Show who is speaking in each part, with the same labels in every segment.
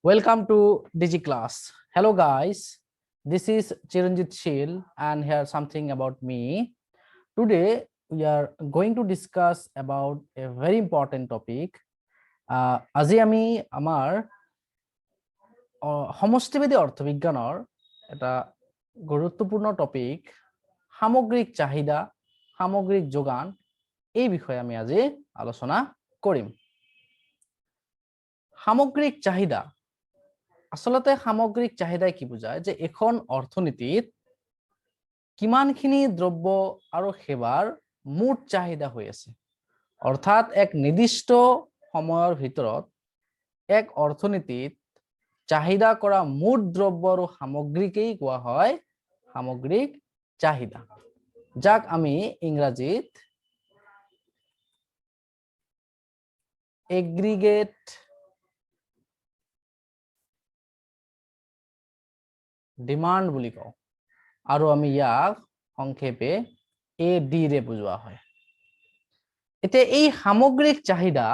Speaker 1: Welcome to DigiClass. Hello guys, this is Chiranjit Shil and here something about me. Today we are going to discuss about a very important topic. আজি আমি আমাৰ সমষ্টিবাদী অৰ্থবিজ্ঞানৰ এটা গুৰুত্বপূৰ্ণ topic সামগ্ৰিক চাহিদা, সামগ্ৰিক যোগান, এই বিষয়ে আমি আজি আলোচনা কৰিম। সামগ্ৰিক চাহিদা, আচলতে সামগ্ৰিক চাহিদাই কি বুজায় যে এখন অৰ্থনীতিত কিমানখিনি দ্ৰব্য আৰু সেৱাৰ মুঠ চাহিদা হৈ আছে। অৰ্থাৎ এক নিৰ্দিষ্ট সময়ৰ ভিতৰত এক অৰ্থনীতিত চাহিদা কৰা মুঠ দ্ৰব্য আৰু সামগ্ৰীকেই কোৱা হয় সামগ্ৰিক চাহিদা, যাক আমি ইংৰাজীত এগ্ৰিগেট ডিমাণ্ড বুলি কওঁ আৰু আমি ইয়াক সংক্ষেপে এ ডি ৰে বুজোৱা হয়। এতিয়া এই সামগ্ৰিক চাহিদা,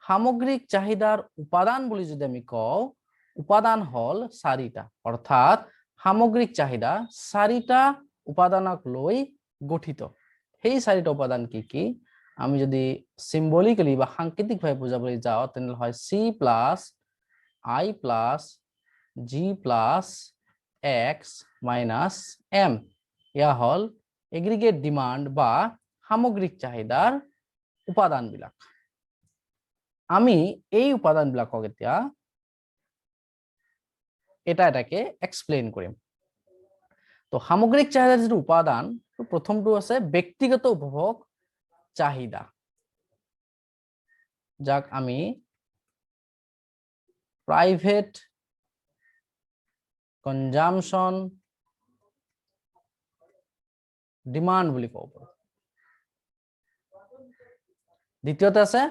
Speaker 1: সামগ্ৰিক চাহিদাৰ উপাদান বুলি যদি আমি কওঁ, উপাদান হ'ল চাৰিটা। অৰ্থাৎ সামগ্ৰিক চাহিদা চাৰিটা উপাদানক লৈ গঠিত। সেই চাৰিটা উপাদান কি কি, আমি যদি চিম্বলিকেলি বা সাংকেতিকভাৱে বুজাবলৈ যাওঁ, তেনেহ'লে হয় C plus I plus G plus X minus M. এয়া হ'ল এগ্ৰিগেট ডিমাণ্ড বা সামগ্ৰিক চাহিদাৰ উপাদানবিলাক। আমি এই উপাদানবিলাকক এতিয়া এটা এটাকে এক্সপ্লেইন কৰিম। তো সামগ্ৰিক চাহিদাৰ যিটো উপাদান, প্ৰথমটো আছে ব্যক্তিগত উপভোগ চাহিদা, যাক আমি প্ৰাইভেট কনজামশ্যন ডিমাণ্ড বুলি ক'ব পাৰোঁ। দ্বিতীয়তে আছে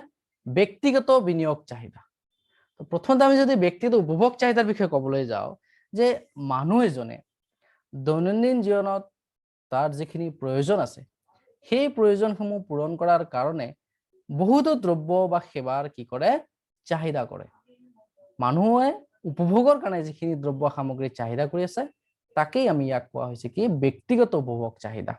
Speaker 1: ব্যক্তিগত বিনিয়োগ চাহিদা। তো প্ৰথমতে আমি যদি ব্যক্তিগত উপভোগ চাহিদাৰ বিষয়ে ক'বলৈ যাওঁ যে মানুহ এজনে দৈনন্দিন জীৱনত তাৰ যিখিনি প্ৰয়োজন আছে, সেই প্ৰয়োজনসমূহ পূৰণ কৰাৰ কাৰণে বহুতো দ্ৰব্য বা সেৱাৰ কি কৰে, চাহিদা কৰে। মানুহে উপভোগৰ কাৰণে যিখিনি দ্ৰব্য সামগ্ৰী চাহিদা কৰি আছে, তাকেই আমি ইয়াক কোৱা হৈছে কি ব্যক্তিগত উপভোগ চাহিদা।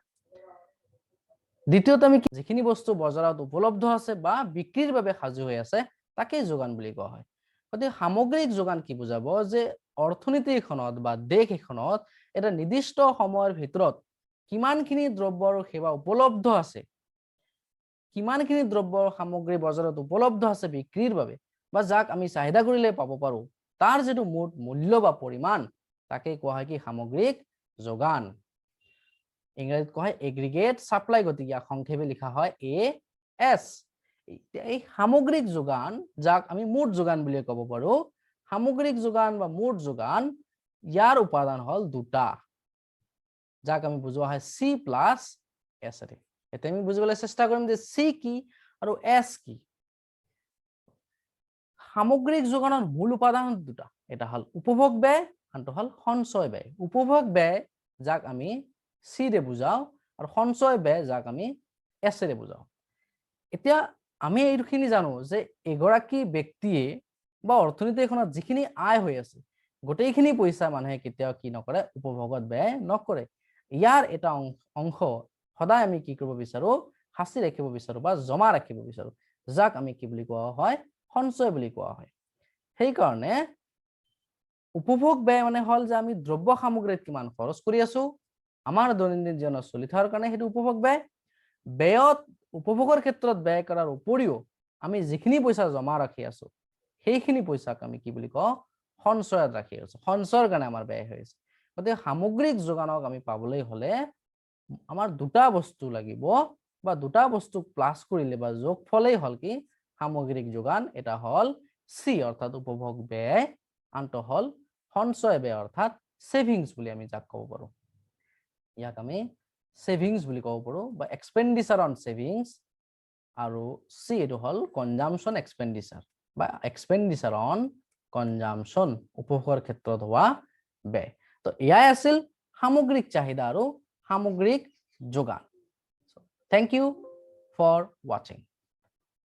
Speaker 1: দ্বিতীয়তে আমি যিখিনি বস্তু বজাৰত উপলব্ধ আছে বা বিক্ৰীৰ বাবে সাজু হৈ আছে, তাকেই যোগান বুলি কোৱা হয়। গতিকে সামগ্ৰিক যোগান কি বুজাব যে অৰ্থনীতি এখনত বা দেশ এখনত এটা নিৰ্দিষ্ট সময়ৰ ভিতৰত কিমানখিনি দ্ৰব্য আৰু সেৱা উপলব্ধ আছে, কিমানখিনি দ্ৰব্য আৰু সামগ্ৰী বজাৰত উপলব্ধ আছে বিক্ৰীৰ বাবে বা যাক আমি চাহিদা কৰিলে পাব পাৰো, তাৰ যিটো মুঠ মূল্য বা পৰিমাণ, তাকেই কোৱা হয় কি সামগ্ৰিক যোগান। ইংৰাজীত কোৱা হয় এগ্ৰিগেট ছাপ্লাই। গতিকে ইয়াক সংক্ষেপে লিখা হয় এ এছ। এই সামগ্ৰিক যোগান, যাক আমি মুঠ যোগান বুলি ক'ব পাৰো, সামগ্ৰিক যোগান বা মুঠ যোগান, ইয়াৰ উপাদান হ'ল দুটা, যাক আমি বুজোৱা হয় চি প্লাছ এছ। এতিয়া আমি বুজিবলৈ চেষ্টা কৰিম যে চি কি আৰু এছ কি। সামগ্ৰিক যোগানৰ মূল উপাদান দুটা, এটা হ'ল উপভোগ ব্যয়, আনটো হ'ল সঞ্চয় ব্যয়। উপভোগ ব্যয় যাক আমি চিৰে বুজাও আৰু সঞ্চয় ব্যয় যাক আমি এছেৰে বুজাও। এতিয়া আমি এইখিনি জানো যে এগৰাকী ব্যক্তিয়ে বা অৰ্থনীতি এখনত যিখিনি আয় হৈ আছে, গোটেইখিনি পইচা মানুহে কেতিয়াও কি নকৰে, উপভোগত ব্যয় নকৰে। ইয়াৰ এটা অংশ সদায় আমি কি কৰিব বিচাৰো, সাঁচি ৰাখিব বিচাৰো বা জমা ৰাখিব বিচাৰো, যাক আমি কি বুলি কোৱা হয়, সঞ্চয় বুলি কোৱা হয়। সেইকাৰণে উপভোগ ব্যয় মানে হ'ল যে আমি দ্ৰব্য সামগ্ৰীত কিমান খৰচ কৰি আছো আমাৰ দৈনন্দিন জীৱনত চলি থকাৰ কাৰণে, সেইটো উপভোগ ব্যয়। ব্যয়ত উপভোগৰ ক্ষেত্ৰত ব্যয় কৰাৰ উপৰিও আমি যিখিনি পইচা জমা ৰাখি আছো, সেইখিনি পইচাক আমি কি বুলি কওঁ, সঞ্চয়ত ৰাখি আছো, সঞ্চয়ৰ কাৰণে আমাৰ ব্যয় হৈ আছে। গতিকে সামগ্ৰিক যোগানক আমি পাবলৈ হলে আমাৰ দুটা বস্তু লাগিব বা দুটা বস্তু প্লাছ কৰিলে বা যোগফলেই হ'ল কি সামগ্ৰিক যোগান। এটা হ'ল চি অৰ্থাৎ উপভোগ ব্যয়, আনটো হ'ল সঞ্চয় ব্যয় অৰ্থাৎ ছেভিংছ বুলি আমি যাক ক'ব পাৰো। ইয়াক আমি ছেভিংছ বুলি ক'ব পাৰো বা এক্সপেণ্ডিচাৰ অন ছেভিংছ। আৰু চি এইটো হ'ল কনজামশ্যন এক্সপেণ্ডিচাৰ বা এক্সপেণ্ডিচাৰ অন কনজামশ্যন, উপভোগৰ ক্ষেত্ৰত হোৱা ব্যয়। তো এয়াই আছিল সামগ্ৰিক চাহিদা আৰু সামগ্ৰিক যোগান। Thank you for watching.